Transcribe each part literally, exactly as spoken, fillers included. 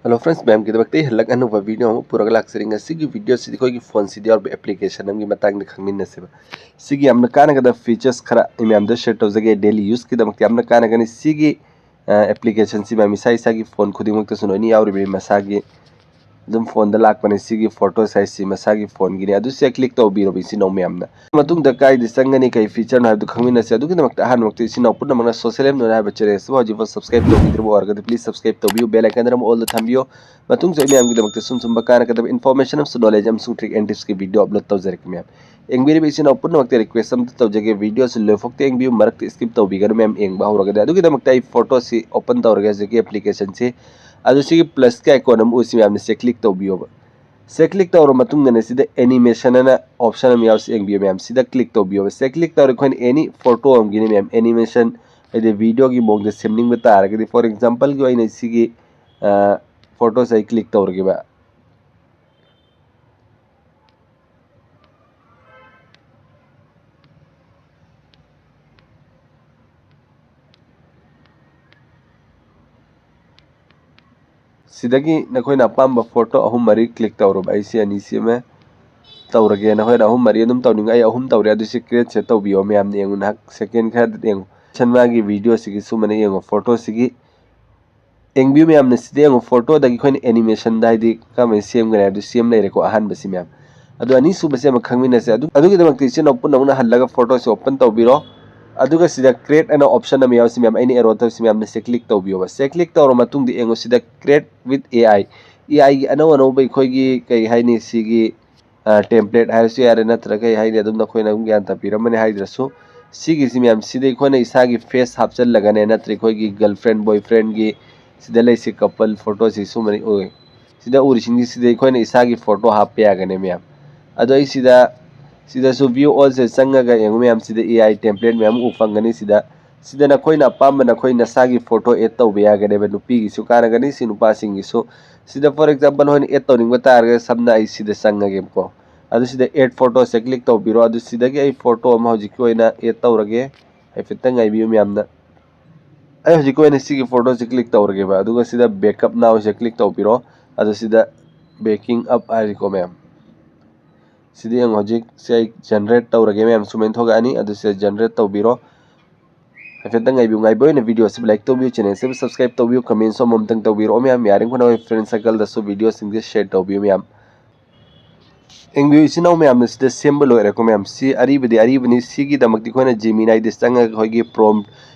Hello friends, ꯃꯌꯥꯝꯒꯤꯗꯃꯛꯇ ꯑꯩ ꯍꯜꯂꯛ ꯑꯅꯧꯕ ꯚꯤꯗꯤꯑꯣ ꯑꯃ ꯄꯨꯔꯒ ꯂꯥꯛꯆꯔꯤ꯫ ꯉꯁꯤꯒꯤ ꯚꯤꯗꯤꯑꯣꯁꯤꯗꯤ ꯑꯩꯈꯣꯏꯒꯤ ꯐꯣꯟꯁꯤꯗ ꯌꯥꯎꯔꯤꯕ ꯑꯦꯄ꯭ꯂꯤꯀꯦꯁꯟ ꯑꯃꯒꯤ ꯃꯇꯥꯡꯗ ꯈꯪꯃꯤꯟꯅꯁꯦꯕ꯫ ꯁꯤꯒꯤ ꯌꯥꯝꯅ ꯀꯥꯟꯅꯒꯗꯕ ꯐꯤꯆꯔꯁ ꯈꯔ ꯑꯩ ꯃꯌꯥꯝꯗ ꯁꯤꯌꯔ ꯇꯧꯖꯒꯦ꯫ ꯗꯦꯂꯤ ꯌꯨꯁꯀꯤꯗꯃꯛꯇ ꯌꯥꯝꯅ ꯀꯥꯟꯅꯒꯅꯤ꯫ ꯁꯤꯒꯤ ꯑꯦꯄ꯭ꯂꯤꯀꯦꯁꯟꯁꯤ ꯃꯌꯥꯝ ꯏꯁꯥ ꯏꯁꯥꯒꯤ ꯐꯣꯟ ꯈꯨꯗꯤꯡꯃꯛꯇꯁꯨ ꯂꯣꯏꯅ ꯌꯥꯎꯔꯤꯕꯅꯤ꯫ ꯃꯁꯥꯒꯤ ꯑꯗꯨꯝ ꯐꯣꯟꯗ ꯂꯥꯛꯄꯅꯤ꯫ ꯁꯤꯒꯤ ꯐꯣꯇꯣ ꯁꯥꯏꯖꯁꯤ ꯃꯁꯥꯒꯤ ꯐꯣꯟꯒꯤꯅꯤ꯫ ꯑꯗꯨ ꯁꯤꯗ ꯀ꯭ꯂꯤꯛ ꯇꯧꯕꯤꯔꯕ ꯏꯆꯤꯟ ꯏꯅꯥꯎ ꯃꯌꯥꯝꯅ꯫ ꯃꯇꯨꯡꯗ ꯀꯥꯏꯗ ꯆꯪꯒꯅꯤ, ꯀꯩ ꯐꯤꯆꯔꯅꯣ ꯍꯥꯏꯕꯗꯨ ꯈꯪꯃꯤꯟꯅꯁꯦ꯫ ꯑꯗꯨꯒꯤꯗꯃꯛꯇ ꯑꯍꯥꯟꯕꯃꯛꯇ ꯏꯆꯤꯟ ꯏꯅꯥꯎ ꯄꯨꯝꯅꯃꯛꯅ ꯁꯣꯁꯦꯜ ꯑꯦꯞ ꯅꯣꯏꯔꯥ ꯍꯥꯏꯕ ꯆꯦꯅꯦꯜ ꯑꯁꯤꯕꯨ ꯍꯧꯖꯤꯛꯐꯥꯎ ꯁꯕꯁꯀ꯭ꯔꯥꯏꯕ ꯇꯧꯕꯤꯗ꯭ꯔꯤꯕ ꯑꯣꯏꯔꯒꯗꯤ ꯄ꯭ꯂꯤꯁ ꯁꯕꯁꯀ꯭ꯔꯥꯏꯕ ꯇꯧꯕꯤꯌꯨ꯫ ꯕꯦꯜ ꯑꯥꯏꯀꯟꯗꯅ ꯑꯃꯨꯛ ꯑꯣꯜꯗ ꯊꯝꯕꯤꯌꯨ꯫ ꯃꯇꯨꯡꯁꯨ ꯑꯩ ꯃꯌꯥꯝꯒꯤꯗꯃꯛꯇ ꯁꯨꯝ ꯁꯨꯝꯕ ꯀꯥꯟꯅꯒꯗꯕ ꯏꯟꯐꯣꯔꯃꯦꯁꯟ ꯑꯃꯁꯨꯡ ꯅꯣꯂꯦꯖ ꯑꯃꯁꯨꯡ ꯇ꯭ꯔꯤꯛ ꯑꯦꯟ ꯇꯤꯞꯁꯀꯤ ꯚꯤꯗꯤꯑꯣ ꯑꯞꯂꯣꯗ ꯇꯧꯖꯔꯛꯀꯦ ꯃꯌꯥꯝ꯫ ꯌꯦꯡꯕꯤꯔꯤꯕ ꯏꯆꯤꯟ ꯏꯅꯥꯎ ꯄꯨꯝꯅꯃꯛꯇ ꯔꯤꯀ꯭ꯋꯦꯁ ꯑꯃꯇ ꯇꯧꯖꯒꯦ, ꯚꯤꯗꯤꯑꯣꯁꯤ ꯂꯣꯏꯐꯥꯎꯇ ꯌꯦꯡꯕꯤꯌꯨ, ꯃꯔꯛꯇ ꯁ꯭ꯀꯤꯞ ꯇꯧꯕꯤꯒꯅꯨ ꯃꯌꯥꯝ ꯌꯦꯡꯕ ꯍꯧꯔꯒꯗꯤ꯫ ꯑꯗꯨꯒꯤꯗꯃꯛꯇ ꯑꯩ ꯐꯣꯇꯣꯁꯤ ꯑꯣꯄꯟ ꯇꯧꯔꯒꯦ ꯍꯧꯖꯤꯛꯀꯤ ꯑꯦꯄ꯭ꯂꯤꯀꯦꯁꯟꯁꯤ꯫ ꯑꯗꯨ ꯁꯤꯒꯤ ꯄ꯭ꯂꯁꯀꯤ ꯑꯥꯏꯀꯣꯟ ꯑꯃ ꯎꯁꯤ ꯃꯌꯥꯝꯅ ꯁꯤ ꯀ꯭ꯂꯤꯛ ꯇꯧꯕꯤꯌꯣꯕ꯫ ꯁꯤ ꯀ꯭ꯂꯤꯛ ꯇꯧꯔ ꯃꯇꯨꯡꯗꯅꯦ ꯁꯤꯗ ꯑꯦꯅꯤꯃꯦꯁꯟ ꯑꯅ ꯑꯣꯞꯁꯟ ꯑꯃ ꯌꯥꯎꯁꯤ ꯌꯦꯡꯕꯤꯌꯨ ꯃꯌꯥꯝ꯫ ꯁꯤꯗ ꯀ꯭ꯂꯤꯛ ꯇꯧꯕꯤꯌꯣꯕ꯫ ꯁꯤ ꯀ꯭ꯂꯤꯛ ꯇꯧꯔ ꯑꯩꯈꯣꯏꯅ ꯑꯦꯅꯤ ꯐꯣꯇꯣ ꯑꯃꯒꯤꯅꯦ ꯃꯌꯥꯝ ꯑꯦꯅꯤꯃꯦꯁꯟ, ꯍꯥꯏꯗꯤ ꯚꯤꯗꯤꯑꯣꯒꯤ ꯃꯑꯣꯡꯗ ꯁꯦꯝꯅꯤꯡꯕ ꯇꯥꯔꯒꯗꯤ, ꯐꯣꯔ ꯑꯦꯛꯖꯥꯝꯄꯜꯒꯤ ꯑꯣꯏꯅ ꯁꯤꯒꯤ ꯐꯣꯇꯣꯁꯦ ꯑꯩ ꯀ꯭ꯂꯤꯛ ꯇꯧꯔꯒꯦꯕ꯫ ꯁꯤꯗꯒꯤ ꯅꯈꯣꯏꯅ ꯑꯄꯥꯝꯕ ꯐꯣꯇꯣ ꯑꯍꯨꯝ ꯃꯔꯤ ꯀ꯭ꯂꯤꯛ ꯇꯧꯔꯨꯕ꯫ ꯑꯩ ꯁꯤ ꯑꯅꯤ ꯁꯤꯃ ꯇꯧꯔꯒꯦ꯫ ꯅꯈꯣꯏꯅ ꯑꯍꯨꯝ ꯃꯔꯤ ꯑꯗꯨꯝ ꯇꯧꯅꯤꯡꯉꯦ, ꯑꯩ ꯑꯍꯨꯝ ꯇꯧꯔꯦ꯫ ꯑꯗꯨ ꯁꯤ ꯀ꯭ꯔꯤꯌꯦꯠꯁꯦ ꯇꯧꯕꯤꯌꯣ ꯃꯌꯥꯝꯅ꯫ ꯌꯦꯡꯉꯨ, ꯅꯍꯥꯛ ꯁꯦꯀꯦꯟ ꯈꯔꯗ ꯌꯦꯡꯉꯨ꯫ ꯁꯟꯃꯥꯒꯤ ꯚꯤꯗꯤꯑꯣꯁꯤꯒꯤ ꯁꯨꯃꯥꯏꯅ ꯌꯦꯡꯉꯨ, ꯐꯣꯇꯣꯁꯤꯒꯤ ꯌꯦꯡꯕꯤꯌꯨ ꯃꯌꯥꯝꯅ꯫ ꯁꯤꯗ ꯌꯦꯡꯉꯨ, ꯐꯣꯇꯣꯗꯒꯤ ꯑꯩꯈꯣꯏꯅ ꯑꯦꯅꯤꯃꯦꯁꯟꯗ ꯍꯥꯏꯗꯤ ꯀꯔꯝꯍꯥꯏꯅ ꯁꯦꯝꯒꯅꯤ ꯍꯥꯏꯕꯗꯨ ꯁꯦꯝ ꯂꯩꯔꯦꯀꯣ, ꯑꯍꯥꯟꯕꯁꯤ ꯃꯌꯥꯝ꯫ ꯑꯗꯣ ꯑꯅꯤꯁꯨꯕꯁꯤ ꯑꯃ ꯈꯪꯃꯤꯟꯅꯁꯦ꯫ ꯑꯗꯨ, ꯑꯗꯨꯒꯤꯗꯃꯛꯇ ꯏꯆꯤꯟ ꯏꯅꯥꯎ ꯄꯨꯝꯅꯃꯛꯅ ꯍꯜꯂꯒ ꯐꯣꯇꯣꯁꯤ ꯑꯣꯄꯟ ꯇꯧꯕꯤꯔꯣ꯫ ꯑꯗꯨꯒ ꯁꯤꯗ ꯀ꯭ꯔꯤꯌꯦꯠ ꯑꯅ ꯑꯣꯞꯁꯟ ꯑꯃ ꯌꯥꯎꯔꯤꯁꯤ ꯃꯌꯥꯝ, ꯑꯩꯅ ꯑꯦꯔꯣ ꯇꯧꯔꯤꯁꯤ ꯃꯌꯥꯝꯅ ꯁꯤ ꯀ꯭ꯂꯤꯛ ꯇꯧꯕꯤꯌꯣꯕ꯫ ꯁꯤ ꯀ꯭ꯂꯤꯛ ꯇꯧꯔ ꯃꯇꯨꯡꯗ ꯌꯦꯡꯉꯨ, ꯁꯤꯗ ꯀ꯭ꯔꯤꯌꯦꯠ ꯋꯤꯠ ꯑꯦ ꯑꯥꯏ, ꯑꯦ ꯑꯥꯏꯒꯤ ꯑꯅꯧ ꯑꯅꯧꯕ ꯑꯩꯈꯣꯏꯒꯤ ꯀꯩ ꯍꯥꯏꯅꯤ, ꯁꯤꯒꯤ ꯇꯦꯝꯄ꯭ꯂꯦꯠ ꯍꯥꯏꯔꯁꯨ ꯌꯥꯔꯦ, ꯅꯠꯇ꯭ꯔꯒ ꯀꯩ ꯍꯥꯏꯅꯤ, ꯑꯗꯨꯝ ꯅꯈꯣꯏꯅ ꯑꯗꯨꯝ ꯒ꯭ꯌꯥꯟ ꯇꯥꯕꯤꯔꯝꯃꯅꯤ ꯍꯥꯏꯗ꯭ꯔꯁꯨ꯫ ꯁꯤꯒꯤꯁꯤ ꯃꯌꯥꯝ, ꯁꯤꯗ ꯑꯩꯈꯣꯏꯅ ꯏꯁꯥꯒꯤ ꯐꯦꯁ ꯍꯥꯞꯆꯜꯂꯒꯅꯦ, ꯅꯠꯇ꯭ꯔ ꯑꯩꯈꯣꯏꯒꯤ ꯒꯔꯜꯐ꯭ꯔꯦꯟ ꯕꯣꯏꯐ꯭ꯔꯦꯟꯒꯤ ꯁꯤꯗ ꯂꯩꯁꯤ ꯀꯄꯜ ꯐꯣꯇꯣꯁꯤ ꯁꯨꯃꯥꯏꯅ ꯎꯏ꯫ ꯁꯤꯗ ꯎꯔꯤꯁꯤꯡꯁꯤ ꯁꯤꯗ ꯑꯩꯈꯣꯏꯅ ꯏꯁꯥꯒꯤ ꯐꯣꯇꯣ ꯍꯥꯞꯄ ꯌꯥꯒꯅꯤ ꯃꯌꯥꯝ꯫ ꯑꯗꯣ ꯑꯩ ꯁꯤꯗ, ꯁꯤꯗꯁꯨ ꯚ꯭ꯌꯨ ꯑꯣꯜꯁꯦ ꯆꯪꯉꯒ ꯌꯦꯡꯉꯨ ꯃꯌꯥꯝ, ꯁꯤꯗ ꯑꯦ ꯑꯥꯏ ꯇꯦꯝꯄ꯭ꯂꯦꯠ ꯃꯌꯥꯝ ꯎ ꯐꯪꯒꯅꯤ꯫ ꯁꯤꯗ, ꯁꯤꯗ ꯅꯈꯣꯏꯅ ꯑꯄꯥꯝꯕ ꯅꯈꯣꯏ ꯅꯁꯥꯒꯤ ꯐꯣꯇꯣ ꯑꯦꯗ ꯇꯧꯕ ꯌꯥꯒꯅꯦꯕ꯫ ꯅꯨꯄꯤꯒꯤꯁꯨ ꯀꯥꯟꯅꯒꯅꯤ, ꯁꯤ ꯅꯨꯄꯥꯁꯤꯡꯒꯤꯁꯨ꯫ ꯁꯤꯗ ꯐꯣꯔ ꯑꯦꯛꯖꯥꯝꯄꯜ ꯍꯣꯏꯅ ꯑꯦꯗ ꯇꯧꯅꯤꯡꯕ ꯇꯥꯔꯒꯗꯤ ꯁꯝꯅ ꯑꯩ ꯁꯤꯗ ꯆꯪꯉꯒꯦꯕꯀꯣ꯫ ꯑꯗꯨ ꯁꯤꯗ ꯑꯦꯗ ꯐꯣꯇꯣꯁꯦ ꯀ꯭ꯂꯤꯛ ꯇꯧꯕꯤꯔꯣ꯫ ꯑꯗꯨ ꯁꯤꯗꯒꯤ ꯑꯩ ꯐꯣꯇꯣ ꯑꯃ ꯍꯧꯖꯤꯛꯀꯤ ꯑꯣꯏꯅ ꯑꯦꯗ ꯇꯧꯔꯒꯦ꯫ ꯍꯥꯏꯐꯦꯠꯇꯪ ꯉꯥꯏꯕꯤꯌꯨ ꯃꯌꯥꯝꯅ꯫ ꯑꯩ ꯍꯧꯖꯤꯛꯀꯤ ꯑꯣꯏꯅ ꯁꯤꯒꯤ ꯐꯣꯇꯣꯁꯦ ꯀ꯭ꯂꯤꯛ ꯇꯧꯔꯒꯦꯕ, ꯑꯗꯨꯒ ꯁꯤꯗ backup nowꯁꯦ ꯀ꯭ꯂꯤꯛ ꯇꯧꯕꯤꯔꯣ꯫ ꯑꯗꯨ ꯁꯤꯗ backing up ꯍꯥꯏꯔꯤꯀꯣ ꯃꯌꯥꯝ, ꯁꯤꯗ ꯌꯦꯡꯉꯣ, ꯍꯧꯖꯤꯛꯁꯦ ꯑꯩ ꯖꯦꯅꯔꯦꯠ ꯇꯧꯔꯒꯦ ꯃꯌꯥꯝ, ꯁꯨꯃꯥꯏꯅ ꯊꯣꯛꯂꯛꯑꯅꯤ꯫ ꯑꯗꯨ ꯁꯤꯗ ꯖꯦꯅꯔꯦꯠ ꯇꯧꯕꯤꯔꯣ꯫ ꯍꯥꯏꯐꯦꯠꯇꯪ ꯉꯥꯏꯕꯤꯌꯨ꯫ ꯉꯥꯏꯕ ꯑꯣꯏꯅ ꯚꯤꯗꯤꯑꯣꯁꯤꯕꯨ ꯂꯥꯏꯛ ꯇꯧꯕꯤꯌꯨ, ꯆꯦꯅꯦꯜꯁꯤꯕꯨ ꯁꯕꯁꯀ꯭ꯔꯥꯏꯕ ꯇꯧꯕꯤꯌꯨ, ꯀꯃꯦꯟꯁꯨ ꯑꯃꯃꯝꯇꯪ ꯇꯧꯕꯤꯔꯛꯑꯣ ꯃꯌꯥꯝ꯫ ꯌꯥꯔꯤꯈꯣꯏꯅ ꯑꯩꯈꯣꯏ ꯐ꯭ꯔꯦꯟ ꯁꯔꯀꯜꯗꯁꯨ ꯚꯤꯗꯤꯑꯣꯁꯤꯡꯁꯦ ꯁꯤꯌꯔ ꯇꯧꯕꯤꯌꯨ ꯃꯌꯥꯝ꯫ ꯌꯦꯡꯕꯤꯌꯨ ꯏꯆꯤꯟ ꯏꯅꯥꯎ ꯃꯌꯥꯝꯅ, ꯁꯤꯗ ꯁꯦꯝꯕ ꯂꯣꯏꯔꯦꯀꯣ ꯃꯌꯥꯝ꯫ ꯁꯤ ꯑꯔꯤꯕꯗꯤ ꯑꯔꯤꯕꯅꯤ꯫ ꯁꯤꯒꯤꯗꯃꯛꯇꯤ ꯑꯩꯈꯣꯏꯅ Geminiꯗ ꯆꯪꯉꯒ ꯑꯩꯈꯣꯏꯒꯤ ꯄ꯭ꯔꯣꯝ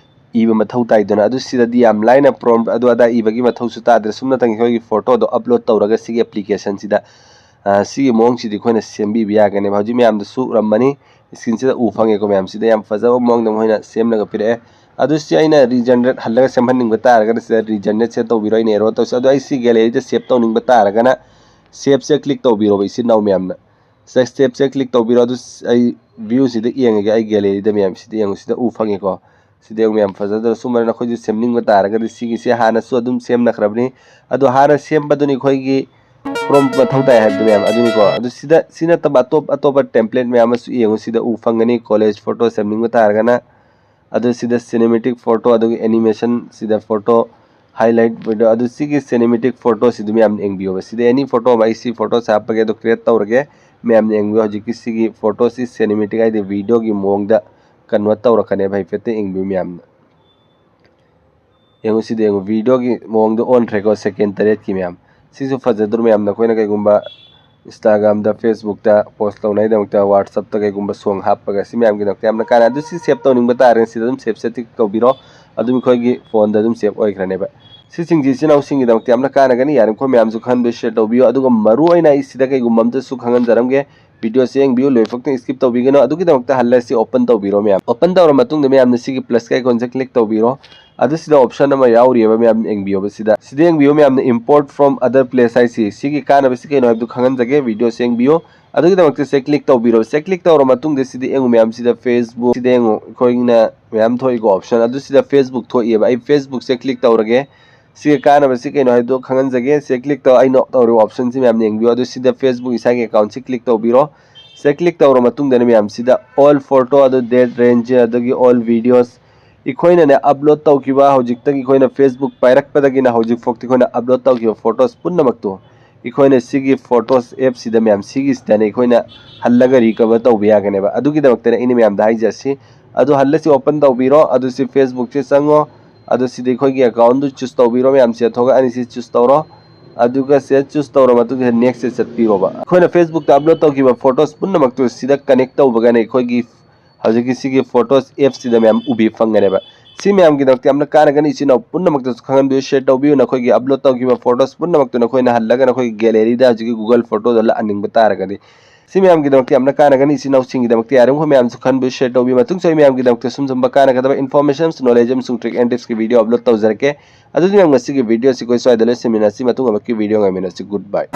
ꯏꯕ ꯃꯊꯧ ꯇꯥꯏꯗꯅ꯫ ꯑꯗꯨ ꯁꯤꯗꯗꯤ ꯌꯥꯝ ꯂꯥꯏꯅ ꯄ꯭ꯔꯣꯝ ꯑꯗꯨ ꯑꯗꯥ ꯏꯕꯒꯤ ꯃꯊꯧꯁꯨ ꯇꯥꯗ꯭ꯔꯦ꯫ ꯁꯨꯝꯅꯇꯪ ꯑꯩꯈꯣꯏꯒꯤ ꯐꯣꯇꯣꯗꯣ ꯑꯞꯂꯣꯗ ꯇꯧꯔꯒ ꯁꯤꯒꯤ ꯑꯦꯄ꯭ꯂꯤꯀꯦꯁꯟꯁꯤꯗ, ꯑ, ꯁꯤꯒꯤ ꯃꯑꯣꯡꯁꯤꯗꯤ ꯑꯩꯈꯣꯏꯅ ꯁꯦꯝꯕꯤꯕ ꯌꯥꯒꯅꯦꯕ꯫ ꯍꯧꯖꯤꯛ ꯃꯌꯥꯝꯗꯁꯨ ꯎꯔꯝꯃꯅꯤ, ꯁ꯭ꯀ꯭ꯔꯤꯟꯁꯤꯗ ꯎ ꯐꯪꯉꯦꯀꯣ ꯃꯌꯥꯝ꯫ ꯁꯤꯗ ꯌꯥꯝ ꯐꯖꯕ ꯃꯑꯣꯡꯗ ꯃꯈꯣꯏꯅ ꯁꯦꯝꯂꯒ ꯄꯤꯔꯛꯑꯦ꯫ ꯑꯗꯨ ꯁꯤ ꯑꯩꯅ ꯔꯤꯖꯦꯅꯔꯦꯠ ꯍꯜꯂꯒ ꯁꯦꯝꯍꯟꯅꯤꯡꯕ ꯇꯥꯔꯒꯅ ꯁꯤꯗ ꯔꯤꯖꯦꯅꯔꯦꯠꯁꯦ ꯇꯧꯕꯤꯔꯣ, ꯑꯩꯅ ꯑꯦꯔꯣ ꯇꯧꯁꯤ꯫ ꯑꯗꯣ ꯑꯩ ꯁꯤ ꯒꯦꯂꯔꯤꯗ ꯁꯦꯞ ꯇꯧꯅꯤꯡꯕ ꯇꯥꯔꯒꯅ ꯁꯦꯞꯁꯦ ꯀ꯭ꯂꯤꯛ ꯇꯧꯕꯤꯔꯣꯕ ꯏꯆꯤꯟ ꯏꯅꯥꯎ ꯃꯌꯥꯝꯅ꯫ ꯁꯤꯗ ꯁꯦꯞꯁꯦ ꯀ꯭ꯂꯤꯛ ꯇꯧꯕꯤꯔꯣ꯫ ꯑꯗꯨ ꯑꯩ ꯚ꯭ꯌꯨꯁꯤꯗ ꯌꯦꯡꯉꯒꯦ, ꯑꯩ ꯒꯦꯂꯔꯤꯗ ꯃꯌꯥꯝ꯫ ꯁꯤꯗ ꯌꯦꯡꯉꯨ, ꯁꯤꯗ ꯎ ꯐꯪꯉꯦꯀꯣ꯫ ꯁꯤꯗ ꯌꯦꯡꯉꯨ ꯃꯌꯥꯝ, ꯐꯖꯗ꯭ꯔꯣ? ꯁꯨꯃꯥꯏꯅ ꯅꯈꯣꯏꯁꯨ ꯁꯦꯝꯅꯤꯡꯕ ꯇꯥꯔꯒꯗꯤ ꯁꯤꯒꯤꯁꯦ ꯍꯥꯟꯅꯁꯨ ꯑꯗꯨꯝ ꯁꯦꯝꯅꯈ꯭ꯔꯕꯅꯤ꯫ ꯑꯗꯣ ꯍꯥꯟꯅ ꯁꯦꯝꯕꯗꯨꯅꯤ ꯑꯩꯈꯣꯏꯒꯤ ꯄ꯭ꯔꯣꯝ ꯃꯊꯧ ꯇꯥꯏ ꯍꯥꯏꯕꯗꯨ ꯃꯌꯥꯝ ꯑꯗꯨꯅꯤꯀꯣ꯫ ꯑꯗꯨ ꯁꯤꯗ, ꯁꯤ ꯅꯠꯇꯕ ꯑꯇꯣꯞ ꯑꯇꯣꯞꯄ ꯇꯦꯝꯄ꯭ꯂꯦꯠ ꯃꯌꯥꯝ ꯑꯃꯁꯨ ꯌꯦꯡꯉꯨ꯫ ꯁꯤꯗ ꯎ ꯐꯪꯒꯅꯤ, ꯀꯣꯂꯦꯖ ꯐꯣꯇꯣ ꯁꯦꯝꯅꯤꯡꯕ ꯇꯥꯔꯒꯅ꯫ ꯑꯗꯨ ꯁꯤꯗ ꯁꯤꯅꯦꯃꯦꯇꯤꯛ ꯐꯣꯇꯣ, ꯑꯗꯨꯒꯤ ꯑꯦꯅꯤꯃꯦꯁꯟ, ꯁꯤꯗ ꯐꯣꯇꯣ ꯍꯥꯏꯂꯥꯏꯠ ꯚꯤꯗꯤꯑꯣ, ꯑꯗꯨ ꯁꯤꯒꯤ ꯁꯤꯅꯦꯃꯦꯇꯤꯛ ꯐꯣꯇꯣꯁꯤꯗꯨ ꯃꯌꯥꯝ ꯌꯦꯡꯕꯤꯌꯣꯕ꯫ ꯁꯤꯗ ꯑꯦꯅꯤ ꯐꯣꯇꯣ ꯑꯃ ꯑꯩ ꯁꯤ ꯐꯣꯇꯣꯁꯦ ꯍꯥꯞꯄꯒꯦ, ꯑꯗꯣ ꯀ꯭ꯔꯤꯌꯦꯠ ꯇꯧꯔꯒꯦ꯫ ꯃꯌꯥꯝꯅ ꯌꯦꯡꯕꯤꯌꯨ, ꯍꯧꯖꯤꯛꯀꯤ ꯁꯤꯒꯤ ꯐꯣꯇꯣꯁꯤ ꯁꯤꯅꯦꯃꯦꯇꯤꯛ ꯍꯥꯏꯗꯤ ꯚꯤꯗꯤꯑꯣꯒꯤ ꯃꯑꯣꯡꯗ ꯀꯟꯚꯔꯠ ꯇꯧꯔꯛꯀꯅꯦꯕ꯫ ꯍꯥꯏꯐꯦꯠꯇ ꯌꯦꯡꯕꯤꯌꯨ ꯃꯌꯥꯝꯅ꯫ ꯌꯦꯡꯉꯨ, ꯁꯤꯗ ꯌꯦꯡꯉꯨ, ꯚꯤꯗꯤꯑꯣꯒꯤ ꯃꯑꯣꯡꯗ ꯑꯣꯟꯈ꯭ꯔꯦꯀꯣ, ꯁꯦꯀꯦꯟ ꯇꯔꯦꯠꯀꯤ ꯃꯌꯥꯝ꯫ ꯁꯤꯁꯨ ꯐꯖꯗ꯭ꯔꯣ ꯃꯌꯥꯝ? ꯅꯈꯣꯏꯅ ꯀꯩꯒꯨꯝꯕ Instagramꯗ, Facebookꯇ ꯄꯣꯁ ꯇꯧꯅꯉꯥꯏꯗꯃꯛꯇ WhatsAppꯇ ꯀꯩꯒꯨꯝꯕ ꯁꯣꯡ ꯍꯥꯞꯄꯒ, ꯁꯤ ꯃꯌꯥꯝꯒꯤꯗꯃꯛꯇ ꯌꯥꯝꯅ ꯀꯥꯟꯅꯩ꯫ ꯑꯗꯨ ꯁꯤ ꯁꯦꯞ ꯇꯧꯅꯤꯡꯕ ꯇꯥꯔꯒꯅ ꯁꯤꯗ ꯑꯗꯨꯝ ꯁꯦꯞꯁꯦ ꯇꯤꯛ ꯇꯧꯕꯤꯔꯣ, ꯑꯗꯨꯝ ꯑꯩꯈꯣꯏꯒꯤ ꯐꯣꯟꯗ ꯑꯗꯨꯝ ꯁꯦꯞ ꯑꯣꯏꯈ꯭ꯔꯅꯦꯕ꯫ ꯁꯤꯁꯤꯡꯁꯤ ꯏꯆꯤꯟ ꯏꯅꯥꯎꯁꯤꯡꯒꯤꯗꯃꯛꯇ ꯌꯥꯝꯅ ꯀꯥꯟꯅꯒꯅꯤ꯫ ꯌꯥꯔꯤꯃꯈꯣꯏ ꯃꯌꯥꯝꯁꯨ ꯈꯪꯍꯟꯕ ꯁꯤꯌꯔ ꯇꯧꯕꯤꯌꯨ꯫ ꯑꯗꯨꯒ ꯃꯔꯨ ꯑꯣꯏꯅ ꯑꯩ ꯁꯤꯗ ꯀꯩꯒꯨꯝꯕ ꯑꯝꯇꯁꯨ ꯈꯪꯍꯟꯖꯔꯝꯒꯦ, ꯚꯤꯗꯤꯑꯣꯁꯦ ꯌꯦꯡꯕꯤꯌꯨ, ꯂꯣꯏꯐꯥꯎꯇ ꯁ꯭ꯀꯤꯞ ꯇꯧꯕꯤꯒꯅꯨ꯫ ꯑꯗꯨꯒꯤꯗꯃꯛꯇ ꯍꯜꯂꯁꯤ ꯑꯣꯄꯟ ꯇꯧꯕꯤꯔꯣ ꯃꯌꯥꯝ꯫ ꯑꯣꯄꯟ ꯇꯧꯔ ꯃꯇꯨꯡꯗ ꯃꯌꯥꯝꯅ ꯁꯤꯒꯤ ꯄ꯭ꯂꯁꯀꯤ ꯑꯥꯏꯀꯣꯟꯁꯦ ꯀ꯭ꯂꯤꯛ ꯇꯧꯕꯤꯔꯣ꯫ ꯑꯗꯨ ꯁꯤꯗ ꯑꯣꯞꯁꯟ ꯑꯃ ꯌꯥꯎꯔꯤꯑꯕ ꯃꯌꯥꯝ, ꯌꯦꯡꯕꯤꯌꯣꯕ ꯁꯤꯗ꯫ ꯁꯤꯗ ꯌꯦꯡꯕꯤꯌꯨ ꯃꯌꯥꯝꯅ, import from other place ꯍꯥꯏꯁꯤ꯫ ꯁꯤꯒꯤ ꯀꯥꯟꯅꯕꯁꯤ ꯀꯩꯅꯣ ꯍꯥꯏꯕꯗꯨ ꯈꯪꯍꯟꯖꯒꯦ, ꯚꯤꯗꯤꯑꯣꯁꯦ ꯌꯦꯡꯕꯤꯌꯨ꯫ ꯑꯗꯨꯒꯤꯗꯃꯛꯇ ꯁꯦ ꯀ꯭ꯂꯤꯛ ꯇꯧꯕꯤꯔꯣ꯫ ꯁꯦ ꯀ꯭ꯂꯤꯛ ꯇꯧꯔ ꯃꯇꯨꯡꯗ ꯁꯤꯗ ꯌꯦꯡꯉꯨ ꯃꯌꯥꯝ, ꯁꯤꯗ Facebook, ꯁꯤꯗ ꯌꯦꯡꯉꯨ ꯑꯩꯈꯣꯏꯅ ꯃꯌꯥꯝ ꯊꯣꯛꯏꯀꯣ ꯑꯣꯞꯁꯟ꯫ ꯑꯗꯨ ꯁꯤꯗ Facebook ꯊꯣꯛꯏꯑꯕ꯫ ꯑꯩ Facebookꯁꯦ ꯀ꯭ꯂꯤꯛ ꯇꯧꯔꯒꯦ꯫ ꯁꯤꯒꯤ ꯀꯥꯟꯅꯕꯁꯤ ꯀꯩꯅꯣ ꯍꯥꯏꯕꯗꯨ ꯈꯪꯍꯟꯖꯒꯦ꯫ ꯁꯦ ꯀ꯭ꯂꯤꯛ ꯇꯧ, ꯑꯩꯅ ꯇꯧꯔꯤꯕ ꯑꯣꯞꯁꯟꯁꯤ ꯃꯌꯥꯝ ꯌꯦꯡꯕꯤꯌꯨ꯫ ꯑꯗꯨ ꯁꯤꯗ Facebook ꯏꯁꯥꯒꯤ ꯑꯦꯀꯥꯎꯟꯁꯤ ꯀ꯭ꯂꯤꯛ ꯇꯧꯕꯤꯔꯣ꯫ ꯁꯦ ꯀ꯭ꯂꯤꯛ ꯇꯧꯔ ꯃꯇꯨꯡꯗꯅ ꯃꯌꯥꯝ ꯁꯤꯗ all photo, ꯑꯗꯨ date range, ꯑꯗꯒꯤ all videos, ꯑꯩꯈꯣꯏꯅꯅꯦ ꯑꯞꯂꯣꯗ ꯇꯧꯈꯤꯕ, ꯍꯧꯖꯤꯛꯇꯒꯤ ꯑꯩꯈꯣꯏꯅ ꯐꯦꯁꯕꯨꯛ ꯄꯥꯏꯔꯛꯄꯗꯒꯤꯅ ꯍꯧꯖꯤꯛ ꯐꯥꯎꯗ ꯑꯩꯈꯣꯏꯅ ꯑꯞꯂꯣꯗ ꯇꯧꯈꯤꯕ ꯐꯣꯇꯣꯁ ꯄꯨꯝꯅꯃꯛꯇꯣ ꯑꯩꯈꯣꯏꯅ ꯁꯤꯒꯤ ꯐꯣꯇꯣꯁ ꯑꯦꯞꯁꯤꯗ, ꯃꯌꯥꯝ ꯁꯤꯒꯤꯁꯤꯗꯅꯦ ꯑꯩꯈꯣꯏꯅ ꯍꯜꯂꯒ ꯔꯤꯀꯚꯔ ꯇꯧꯕ ꯌꯥꯒꯅꯦꯕ꯫ ꯑꯗꯨꯒꯤꯗꯃꯛꯇꯅꯦ ꯑꯩꯅ ꯃꯌꯥꯝꯗ ꯍꯥꯏꯖꯔꯁꯤ꯫ ꯑꯗꯨ ꯍꯜꯂꯁꯤ ꯑꯣꯄꯟ ꯇꯧꯕꯤꯔꯣ꯫ ꯑꯗꯨ ꯁꯤ ꯐꯦꯁꯕꯨꯛꯁꯦ ꯆꯪꯉꯣ꯫ ꯑꯗꯨ ꯁꯤꯗꯤ ꯑꯩꯈꯣꯏꯒꯤ ꯑꯦꯀꯥꯎꯟꯗꯨ ꯆꯨꯁ ꯇꯧꯕꯤꯔꯣ꯫ ꯃꯌꯥꯝꯁꯦ ꯊꯣꯛꯂꯛꯑꯅꯤ, ꯁꯤ ꯆꯨꯁ ꯇꯧꯔꯣ꯫ ꯑꯗꯨꯒ ꯁꯦ ꯆꯨꯁ ꯇꯧꯔ ꯃꯇꯨꯡꯗ ꯅꯦꯛꯁꯁꯦ ꯆꯠꯄꯤꯔꯣꯕ꯫ ꯑꯩꯈꯣꯏꯅ ꯐꯦꯁꯕꯨꯛꯇ ꯑꯞꯂꯣꯗ ꯇꯧꯈꯤꯕ ꯐꯣꯇꯣꯁ ꯄꯨꯝꯅꯃꯛꯇꯨ ꯁꯤꯗ ꯀꯅꯦꯛ ꯇꯧꯕꯒꯅ ꯑꯩꯈꯣꯏꯒꯤ ꯍꯧꯖꯤꯛꯀꯤ ꯁꯤꯒꯤ ꯐꯣꯇꯣꯁ ꯑꯦꯞꯁꯤꯗ ꯃꯌꯥꯝ ꯎꯕꯤ ꯐꯪꯒꯅꯦꯕ꯫ ꯁꯤ ꯃꯌꯥꯝꯒꯤꯗꯃꯛꯇ ꯌꯥꯝꯅ ꯀꯥꯟꯅꯒꯅꯤ꯫ ꯏꯆꯤꯟ ꯏꯅꯥꯎ ꯄꯨꯝꯅꯃꯛꯇꯁꯨ ꯈꯪꯍꯟꯕꯤꯌꯨ, ꯁꯤꯌꯔ ꯇꯧꯕꯤꯌꯨ꯫ ꯅꯈꯣꯏꯒꯤ ꯑꯞꯂꯣꯗ ꯇꯧꯈꯤꯕ ꯐꯣꯇꯣꯁ ꯄꯨꯝꯅꯃꯛꯇꯨ ꯅꯈꯣꯏꯅ ꯍꯜꯂꯒ ꯅꯈꯣꯏꯒꯤ ꯒꯦꯂꯔꯤꯗ ꯍꯧꯖꯤꯛꯀꯤ ꯒꯨꯒꯜ ꯐꯣꯇꯣꯗ ꯂꯥꯛꯍꯟꯅꯤꯡꯕ ꯇꯥꯔꯒꯗꯤ꯫ ꯁꯤ ꯃꯌꯥꯝꯒꯤꯗꯃꯛꯇ ꯌꯥꯝꯅ ꯀꯥꯟꯅꯒꯅꯤ꯫ ꯏꯆꯤꯟ ꯏꯅꯥꯎꯁꯤꯡꯒꯤꯗꯃꯛꯇ ꯌꯥꯔꯤꯕ ꯃꯈꯩ ꯃꯌꯥꯝꯁꯨ ꯈꯟꯕꯤꯌꯨ, ꯁꯤꯌꯔ ꯇꯧꯕꯤꯌꯨ꯫ ꯃꯇꯨꯡꯁꯨ ꯑꯩ ꯃꯌꯥꯝꯒꯤꯗꯃꯛꯇ ꯁꯨꯝ ꯁꯨꯝꯕ ꯀꯥꯟꯅꯒꯗꯕ ꯏꯟꯐꯣꯔꯃꯦꯁꯟꯁ, ꯅꯣꯂꯦꯖ ꯑꯃꯁꯨꯡ ꯇ꯭ꯔꯤꯛ ꯑꯦꯟ ꯇ꯭ꯔꯤꯛꯁꯀꯤ ꯚꯤꯗꯤꯑꯣ ꯑꯞꯂꯣꯗ ꯇꯧꯖꯔꯛꯀꯦ꯫ ꯑꯗꯨꯗꯤ ꯃꯌꯥꯝ ꯉꯁꯤꯒꯤ ꯚꯤꯗꯤꯑꯣꯁꯤ ꯑꯩꯈꯣꯏ ꯁ꯭ꯋꯥꯏꯗ ꯂꯣꯏꯁꯤꯟꯃꯤꯟꯅꯁꯤ꯫ ꯃꯇꯨꯡ ꯑꯃꯨꯛꯀꯤ ꯚꯤꯗꯤꯑꯣ ꯉꯥꯏꯃꯤꯟꯅꯁꯤ꯫ ꯒꯨꯗ ꯕꯥꯏ꯫